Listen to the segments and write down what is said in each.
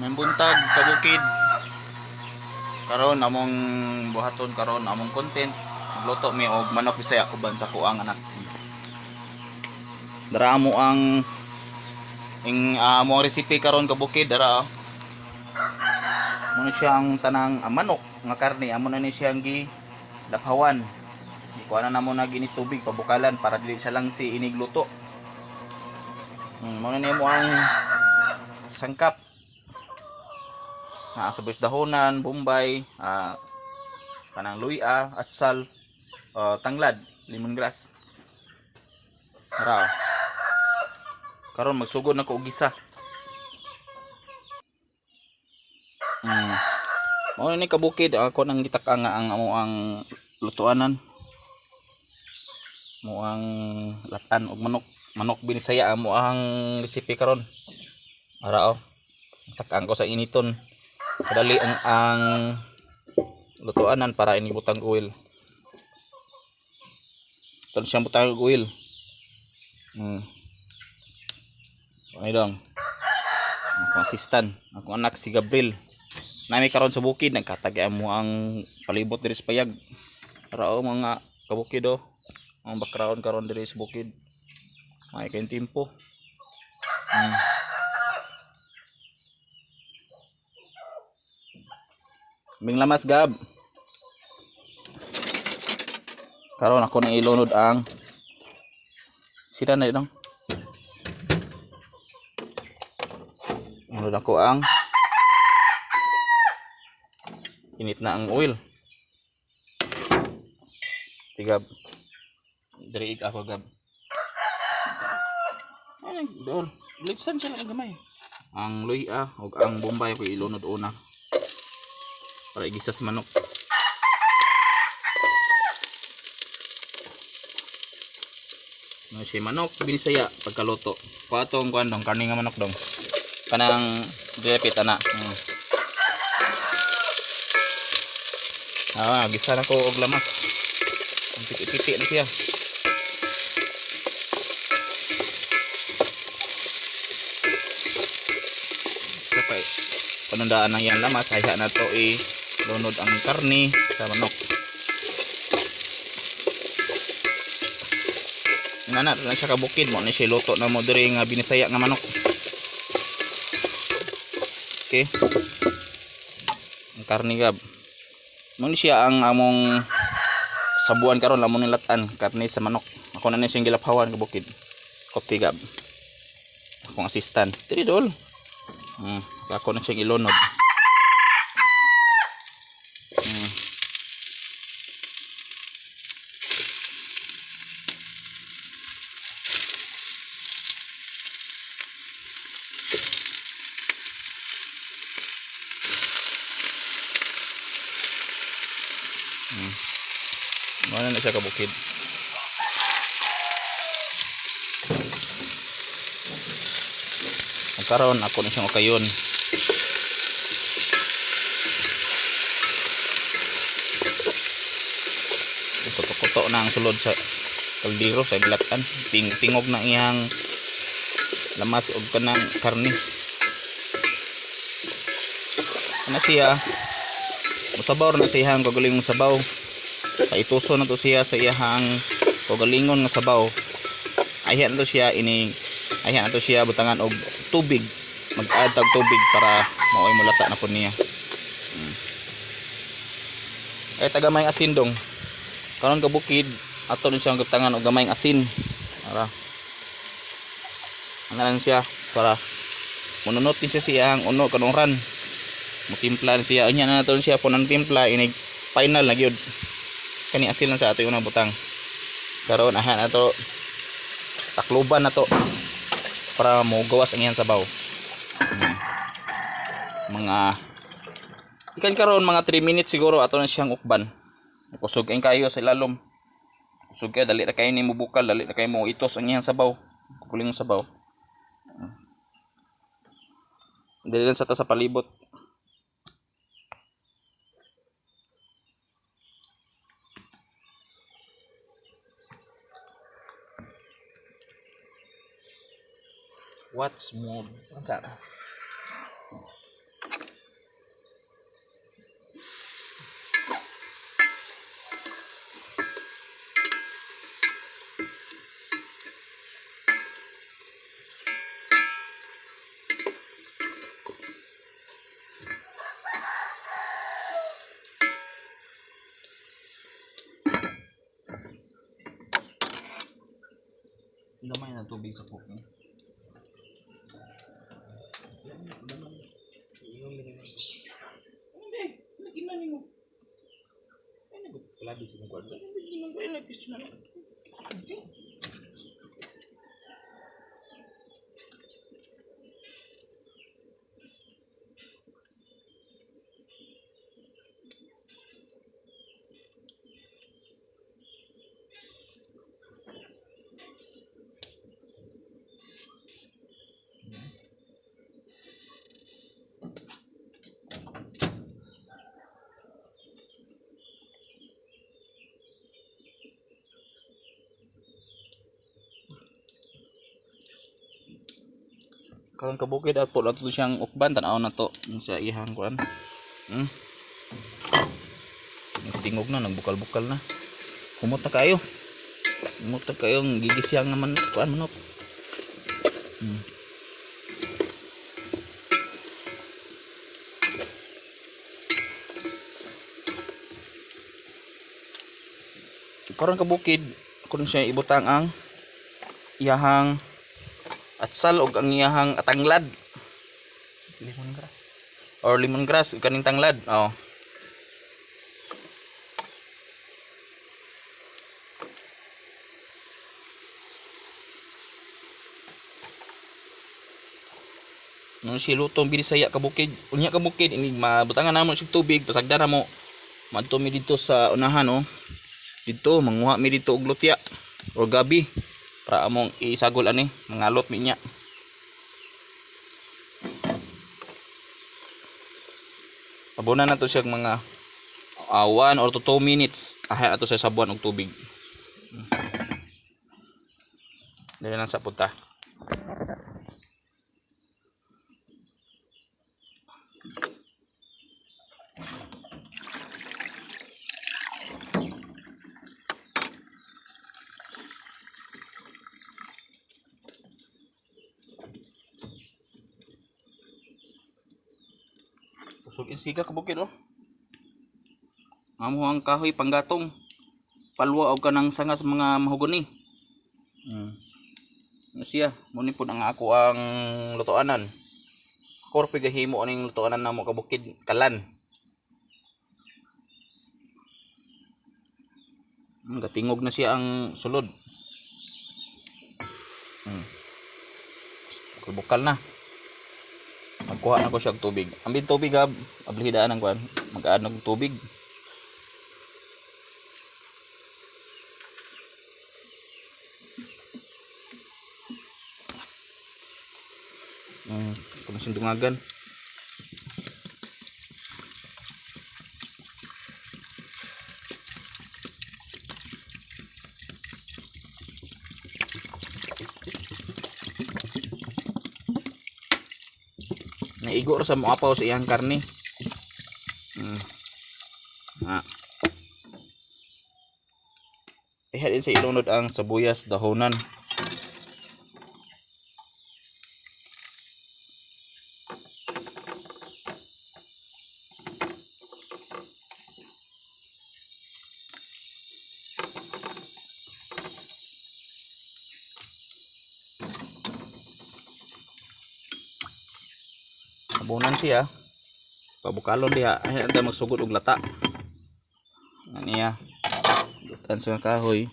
May buntag, kabukid. Karon among buhaton karon among content. Magluto mi og manok Bisaya uban sa kuang anak. Dara mo ang ing among recipe karon, kabukid, dara oh. Muna siya ang tanang manok nga karne, amo na ni siyang gi laphawan. Kuha na namo na gini tubig pabukalan para dili siya lang si inigluto. Muna ni mo ang sangkap. Naa sa dahonan, bombay, kanang luya, atsal, tanglad, lemongrass. Tara, oh. Karon magsugod na ko og gisa. Mao ni, kabukid, ako nang gitaka nga ang amo ang lutuanan. Mo ang latan og manok, manok Binisaya amo ang recipe karon. Ara oh. Takaan ko sa initon. Kadali ang lutuanan para inibutang oil. Ito siyang butang oil. Ano dong? Akong assistant, akong anak si Gabriel. Nami karon sa bukid, nagkatagay mo ang palibot diri sa payag. Para oh, mga kabukid oh. Ang background karon diri sa bukid. May kayong timpo. Ming lamas, Gab. Karon ako nang ilunod ang sira na dong. Unod ako ang init na ang oil. Si Gab. Diri ako, Gab. Ay, dool. Litsan siya lang gamay. Ang luya ug ang bombay ako ilunod una. Para igisa sa manok. Ano siya manok Binisaya pagkaluto. Kuha tong kuan dong, karne nga manok dong. Kanang dilapit ana. Ah, gisa na ko og lamas. Ang piti-piti na siya. Sa pa panundaan ng yan lamas, hayha na to i lunod ang karni sa manok. Nana na siya, kabukid, mo ni siya luto na mo diri nga Binisaya nga manok. Okay. Ang karni, Gab. Mo ni siya ang among sabuan karon lamon ni latan karni sa manok. Ako na ni siyang gilaphawan, kabukid. Kopi, Gab. Akong assistant. Diri dol. Ako na siyang ilunod. Mao na siya, kabukid. Ang karon ako na siyang ukayon. Kuto-kuto na ang sulod sa kaldero sa gilatan. Ting tingog na iyang lamas og kanang karne. Ana siya. Musabaw na siya ang kagalingon sabaw. Paituso na to siya sa iyahang kagalingon nga sabaw. Ayhan to siya ini, ayhan to siya butangan og tubig. Mag-add tag tubig para maoy mulata na pud niya. Ay tagamay asin dong. Karon, kabukid, ato ni siyang butangan og gamayng asin. Ara. Angalan siya para mununot din siya siyang uno kanungran. Mutimpla na siya. Unya na nato siya po ng timpla inig final na gyud. Kani asin lang sa ato yung unang butang. Karon ahan ato takluban na to para mo gawas ang iyang sabaw. Mga ikan karon mga 3 minutes siguro ato na siyang ukban. Kusog ang kayo sa ilalom. Kusog kayo, dali na kayo ni mo bukal, dali na kayo mo itos ang iyang sabaw. Kukuling ang sabaw. Dali lang sa ta sa palibot. What's more? Unsa? ng tubig sa cooking. Hindi, nagina nimo. Ay, nagpalabi sa mong kwarta. Nagina ko, ay, gusto na lang. Karon kabukid at po ato siyang ukban, tan-aw na to sa iyang kuan. Tingog na, nagbukal-bukal na. Humot na kayo. Humot na kayo, gigisyang naman kuan manok. Karon kabukid, kun siya ibutang ang iyahang atsal og ang iyahang atanglad. Lemongrass. Or lemongrass kaning tanglad. Oh. Nung si lutong binisaya kabukid, unya kabukid ini mabutangan namo sig tubig, pasagdan namo. Madto mi didto sa unahan, oh. Didto manguha mi didto og lutya or gabi para among isagol ani, mangalot mi niya. Tabunan na to siya mga 1 or to 2 minutes. Ahay ato sa sabuan og tubig. Dili lang sa punta. Usog insiga kabukid, oh. Amo ang kahoy panggatong. Palwa og kanang sanga sa mga mahogani. Ano siya? Muni pud ang ako ang lutoanan. Korpe gahimo aning lutoanan namo kabukid, kalan. Gatingog na siya ang sulod. Bukal na. Magkuha na ko siya og tubig. Ambin tubig ha, ablihidaan ang kuan. Mag-add og tubig. Kung sindungagan. Naigo ra sa moapaw sa iyang karne. Ah. Iha din sa ilunod ang sibuyas dahonan. Abunan siya. Pabukalon diha. Ay, anta magsugod og lata. Aniya. Dutan sa kahoy.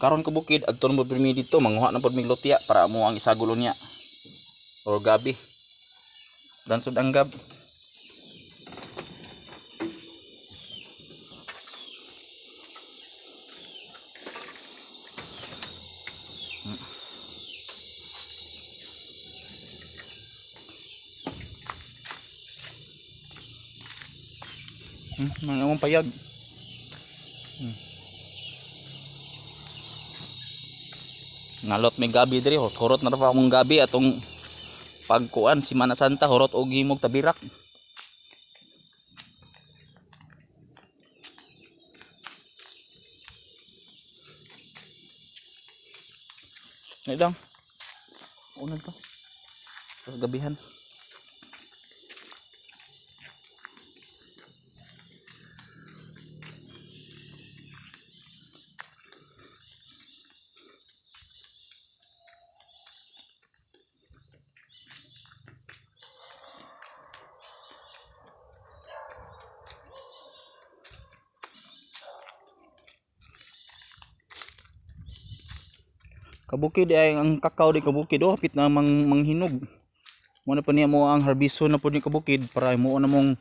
Karon ka bukid adto mo pirmi dito, manguha na pod mig lutya para mo ang isagol niya. Or gabi. Dansod ang gab. Mga among payag. Ngalot may gabi diri, horot na ra pa akong gabi atong pagkuan Simana Santa, horot og himog tabirak. Ay lang. Unan to. Tapos gabihan. Kabukid ay ang kakao di kabukid oh, hapit na manghinog. Mo na pa niya mo ang harveston na pud ni kabukid para mo na mong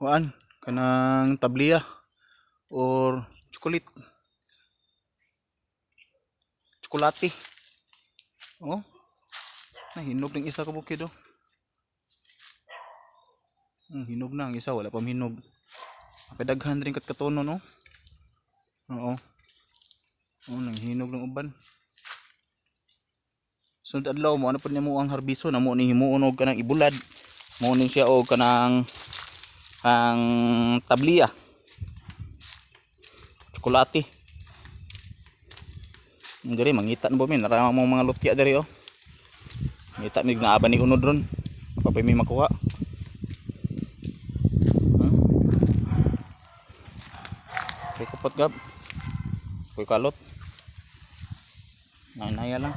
kuan kanang tabliya or chocolate. Tsokolate. Oh. Nahinog ng isa kabukid oh. Hinog na ang isa, wala pa hinog. Kadaghan rin kat katono no. Oo. Oh, nang hinog ng uban. Sunod adlaw mo ano pud nimo ang harbiso na mo ni himuon og kanang ibulad. Mo ni siya og kanang ang tabliya. Tsokolate. Diri mangita na ba mi nara mo mga lutya diri oh. Ngita mig naaba ni unod ron. Papay mi makuha. Kay kupot gab. Kuy kalot. Nay-naya lang.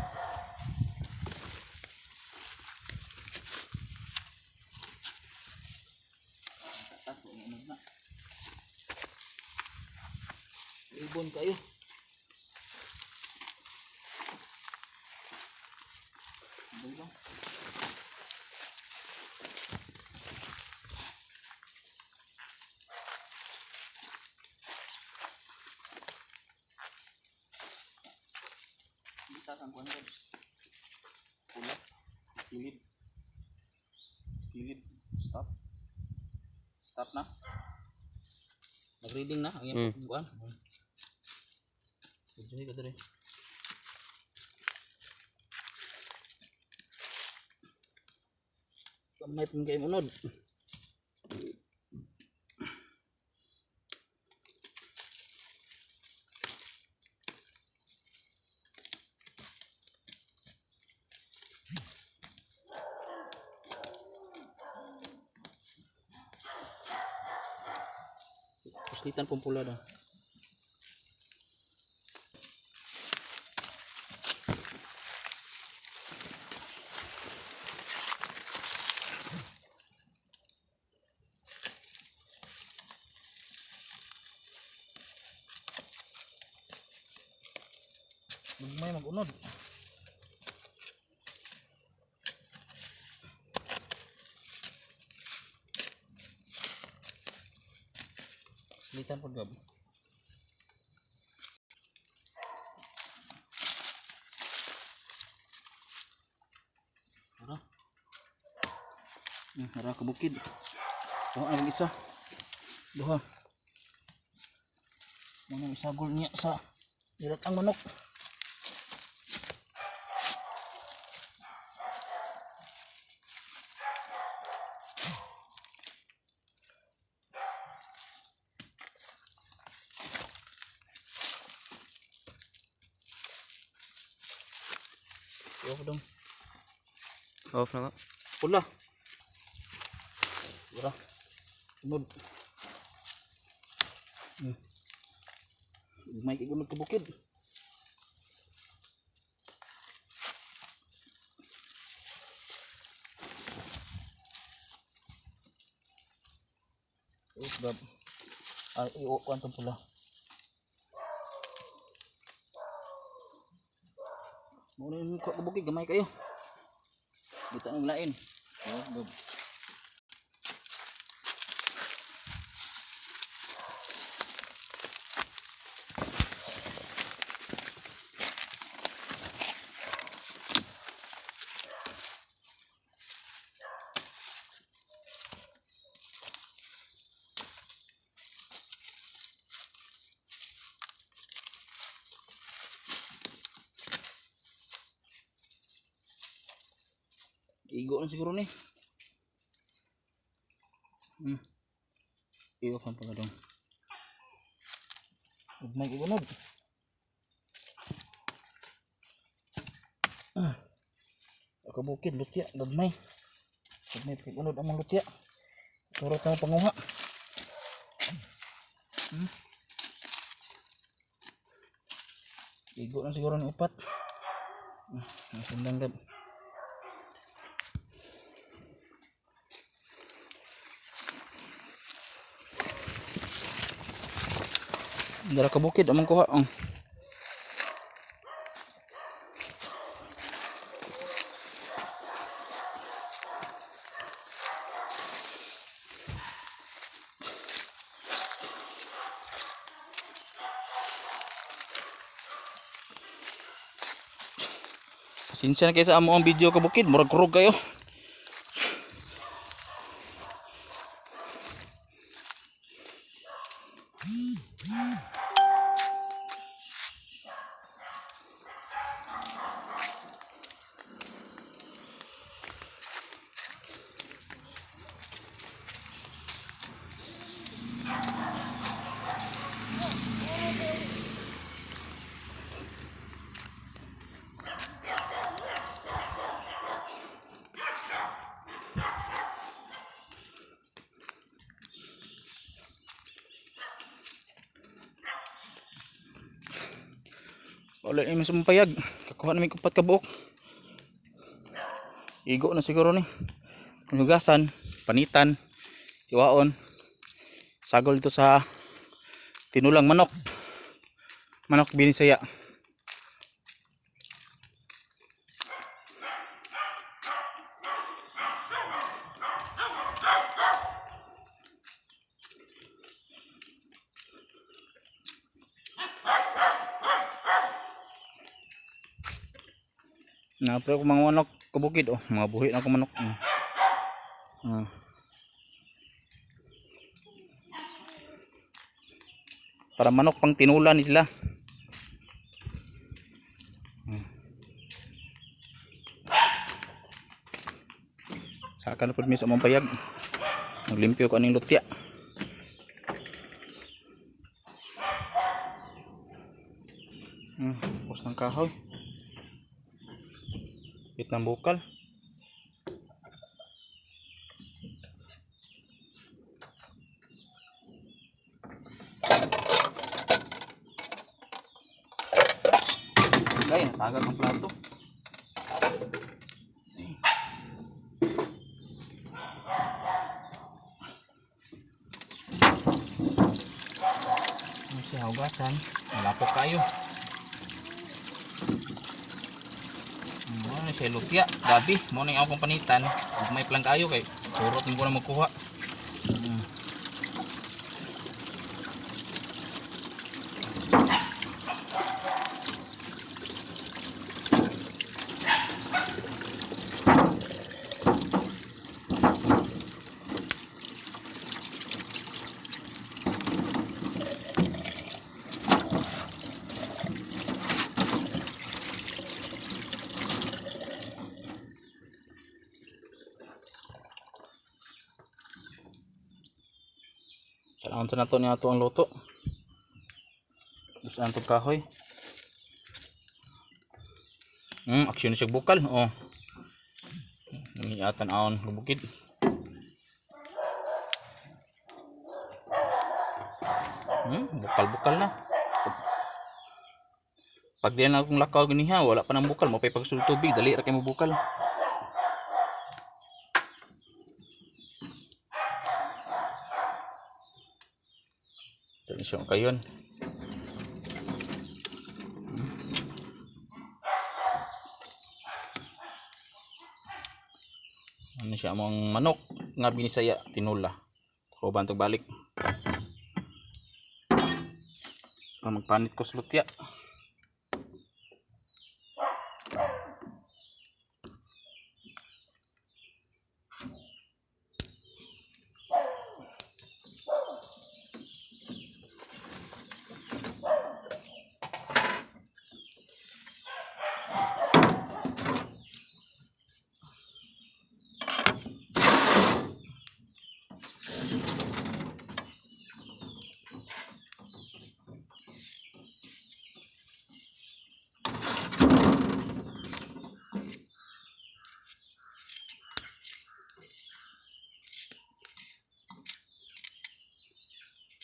Ibon kayo. Ibon lang. Bisa kang kuan gab. Pula. Kilid. Kilid. Stop. Stop na. Nag-reading na ang iyang kuan. Medyo ka dere. Kamay pong kayo unod. Puslitan pong pula daw. Magmay magunod. Puslitan po gab. Tara. Tara ka bukid. Duha ang isa. Duha. Mga isagol niya sa nilat ang manok. Off dong. Off na ka. Pula. Pula. Unod. May igunod ka bukid. Oh, gab. Ay, iyo kwantong pula. Muna yung ka bukid, gamay kayo. Dito ang lain. Oh, gab. Igo na siguro ni. Iyo kan pala dong. Ug may igunod. Ah. Kabukid lutya gagmay. Gagmay kay unod among lutya. Turot na panguha. Igo na siguro ni upat. Sundang gab. Dara ka bukid among kuha. Oh. Pasensya na kayo sa amo ang video, kabukid. Murag kurog kayo. Wala ni mas payag. Kakuha na may kupat kabuok. Igo na siguro ni. Hugasan, panitan, iwaon. Sagol ito sa tinulang manok. Manok binisaya. Napre ko mga manok kabukid oh, mga buhi na ako manok. Para manok pang tinula ni sila. Saka na pud mi sa among payag. Maglimpyo ko aning lutya. Pos ng kahoy. Bit ng bukal. Ay, natagak ang plato. Ay. Ano siya, hugasan. Malapok kayo. Ano siya, lupya. Gabi, mo na yung akong panitan. Ug may plan kayo kay surot mo ko na magkuha. Kailangan sa nato niya ato ang luto. Tapos ang kahoy. Aksyon siya bukal. Oh. Nangiatan aon lubukid. Bukal-bukal na. Pag di na akong lakaw ganiha, wala pa ng bukal. Mapay pagsulod tubig, dali ra kay mo bukal. Ito na siya kayon. Ano siya among manok nga binisaya tinula. Ko bantog balik. Para magpanit ko sa lutya.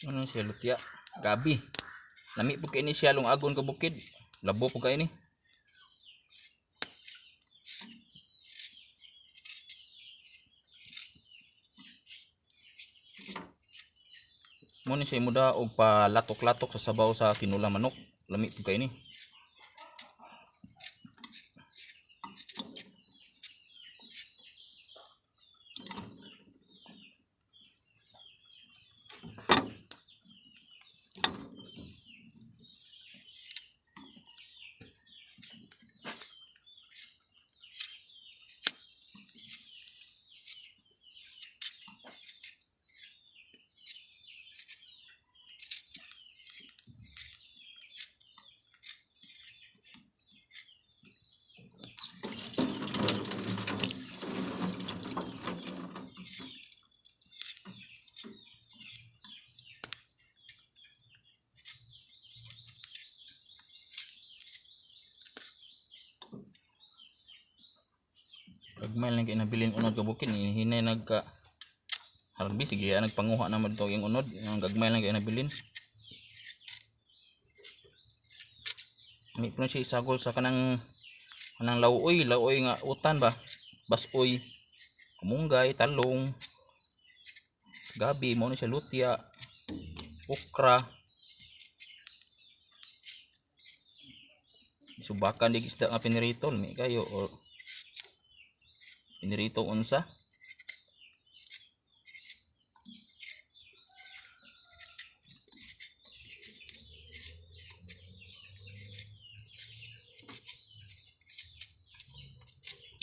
Ano siya lutya? Gabi. Lami po kay ni siya lungagon ka bukid. Labo po kay ni. Mo ni siya muda og palatok-latok sa sabaw sa tinula manok. Lami po kay ni. Gagmay lang kay nabilin unod kabukid hinay nagka harbi sige nagpanguha naman dito yung unod, yung gagmay lang kay nabilin. May puno siya isagol sa kanang kanang lauoy, lauoy nga utan ba? Basoy, kumunggay, talong, gabi, mao ni siya lutia, okra. Subakan di isda nga pinirito, lami kayo or pinirito unsa.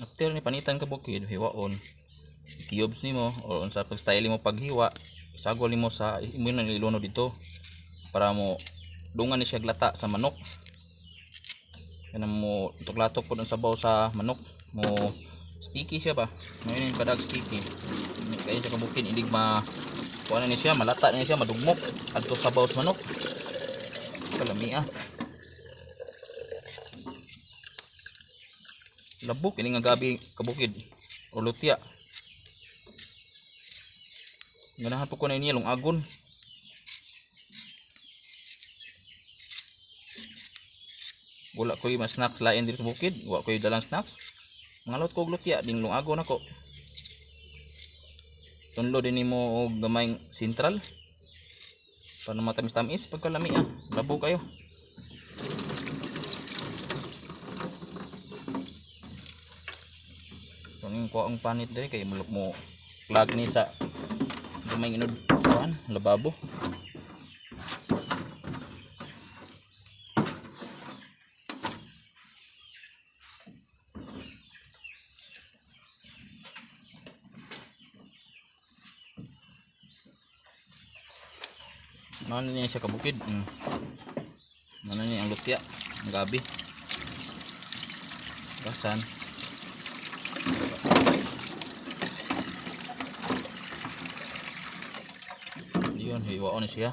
After ni panitan ka bukid, hiwaon. Cubes nimo or unsa pag style mo paghiwa, isagol nimo sa imo na ilunod dito para mo dungan ni siya glata sa manok. Kanang mo tuklatok pud ang sabaw sa manok, mo sticky siya ba. Ngayon yung kadag sticky. Ni kayo sa kabukid ilig ma kuan na ni siya, malata na ni siya, madugmok adto sabaw sa manok. Kalami ah. Labok ini nga gabi kabukid o lutia. Ganahan po ko na niya lungagon. Wala ko'y mas snacks lain diri sa bukid, wa ko'y dalang snacks. Mangalot ko og lutia ding lungagon ako. Tunlo din nimo og gamayng sentral. Para matamis-tamis pagkalami ah. Labo kayo. Kung ko ang panit diri kay mulok mo plug ni sa gamay inod kuan lababo. Ano niya siya kabukid? Ano niya ang lutia, ang gabi. Gasan. Yun, hiwaon na siya.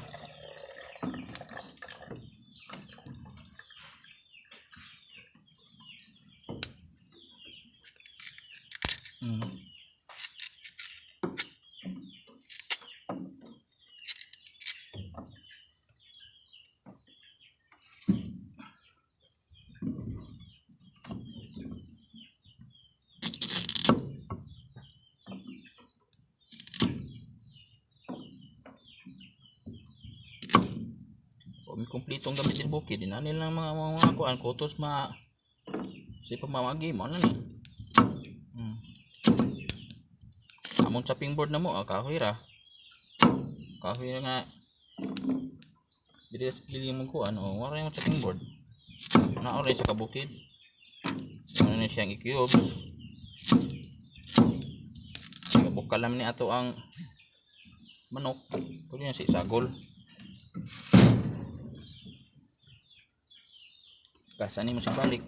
Kung kumpletong gamit din bukid, dinani lang mga kuan kutos ma sa pamamagi mo ano ni. Among chopping board na mo, ah, kahoy ra. Kahoy ra nga. Dili sa gili mo kuan, oh, wala yung chopping board. Naoray sa kabukid. Ano ni siyang i-cubes. Bukal naman ni ato ang manok. Pwede na siya isagol. Kasani mo sa balik.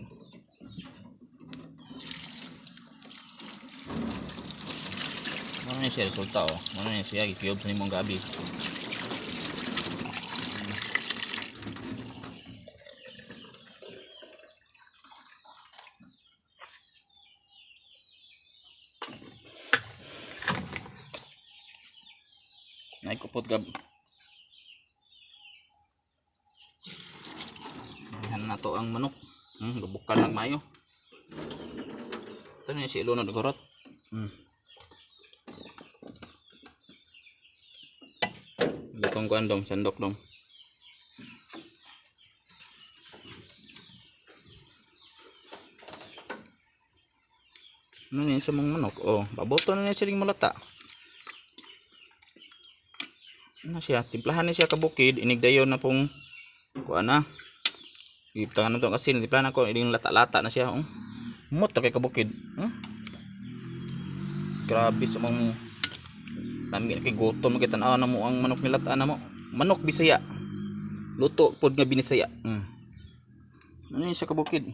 Ano na siya resulta oh. Ano na siya i-cubes ni mong gabi. Naikupot gab. Yan na to ang manok. Gabukal lang mayo. Ito na si Ilona Dagorot. Lutong kuan dong, sandok dong. Ano niya sa mga manok? Oh, baboto na niya siling mulata. Ano siya? Timplahan niya siya kabukid. Inigdayon na pong kuan na. Itangan na to kasi timplahan ako ining lata-lata na siya. Oh. Mot kay kabukid. Huh? Grabe sa mga lami kay gutom kay tan-aw na mo ang manok nilata na mo. Manok Bisaya. Luto pod nga binisaya. Ano niya siya kabukid?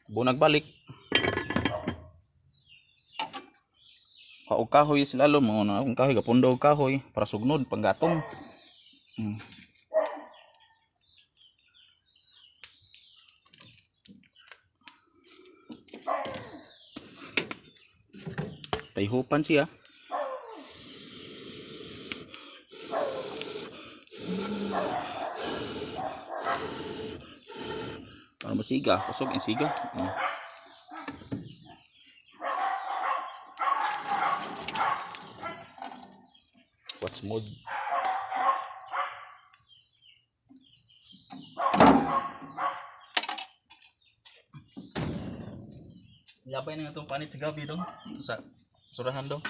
Bunag balik. Kaog kahoy sila lo mo na akong kahoy gapundo og kahoy para sugnod panggatong. Tayhupan siya. Para mo siga, kusog ang siga. What's mood? Labay na nga itong panit sa gabi dong. Ito sa surahan dong.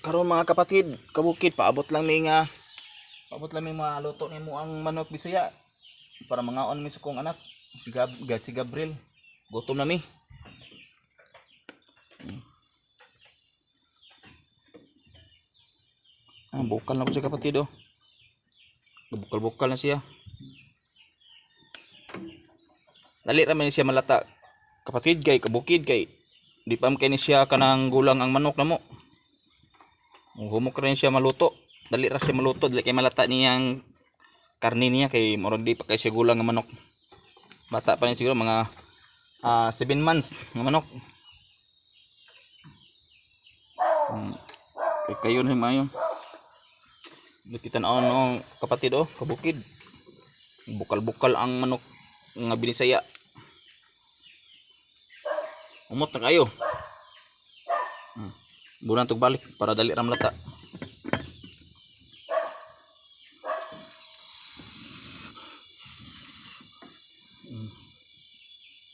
Karon mga kapatid, kabukid, paabot lang mi nga paabot lang mi maluto nimo ang manok Bisaya para mangaon mi sa kong anak si si Gabriel. Gutom na mi. Ah, bukal na ko siya kapatid oh. Bukal-bukal na siya. Dali ra man siya malata. Kapatid kay kabukid kay di pa man kay ni siya kanang gulang ang manok namo. Humok rin siya maluto. Dali ra siya maluto, dali kay malata niyang karne niya kay murag di pa kay siya gulang nga manok. Bata pa niya siguro mga 7 months nga manok. Kay kayo na mayo. Kita na no kapatid oh, kabukid. Bukal-bukal ang manok nga binisaya. Umot na kayo. Bunan tug balik para dali ra malata.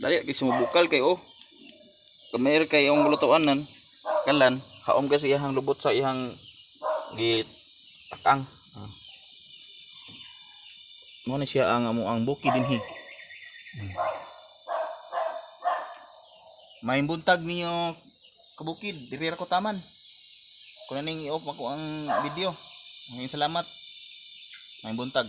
Dali kay sumubukal kay oh. Kamer kay ang lutuanan. Kalan, haom kasi iyang lubot sa iyang gitakang. Mo ni siya ang amo ang buki dinhi. May buntag niyo kabukid, diri ra ko taman. Kun ning i-off ako ang video. Maraming salamat. May buntag.